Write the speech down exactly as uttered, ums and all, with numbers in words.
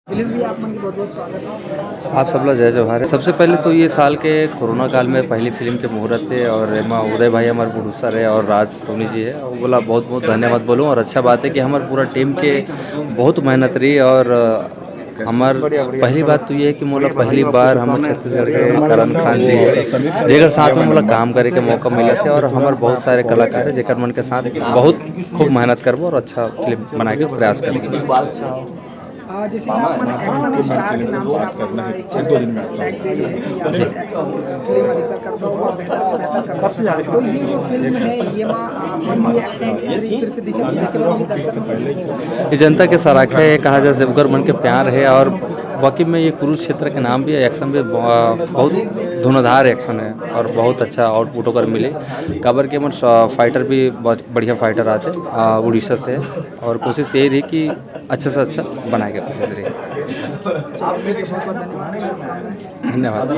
अखिलेश भैया, आप मन के बहुत बहुत स्वागत है। आप सब ला जय जोहार। सबसे पहले तो ये साल के कोरोना काल में पहली फिल्म के मुहूर्त है और एमा उदय भाई हमारे प्रोड्यूसर है और राज सोनी जी है। वो बोला बहुत बहुत धन्यवाद बोलूँ और अच्छा बात है कि हमारे पूरा टीम के बहुत मेहनत रही और हमार पहली बात तो ये है कि मोला पहली बार हम छत्तीसगढ़ के करण खान जी, जेकर साथ में मोला काम करे के मौका मिला थे और हमारे बहुत सारे कलाकार हैं जेकर मन के साथ बहुत खूब मेहनत करबो और अच्छा फिल्म बनाए के प्रयास करबो। आ, जैसे कि आप मन एक्शन स्टार के नाम से आप अपना एक टैग दे रहे हैं कि आप एक्शन फिल्म अधिकतर करता हूँ और बेहतर से बेहतर करता हूँ। तो ये जो फिल्म है, ये मा, आ, मन भी एक्शन की फिर से दिखे, दिखे वाले दर्शक ये जनता के सराखे है, कहा जा सकता है, ओकर मन के प्यार है और वाकई में ये कुरुक्षेत्र के नाम भी है, एक्शन भी ब-, बहुत धुआंधार एक्शन है और बहुत अच्छा आउटपुट ओकर मिले। काबर के हमर स-, फाइटर भी बहुत बढ़िया फाइटर आते, आ, उड़ीसा से, और कोशिश यही रही कि अच्छा से अच्छा बनाए के कोशिश रही। धन्यवाद।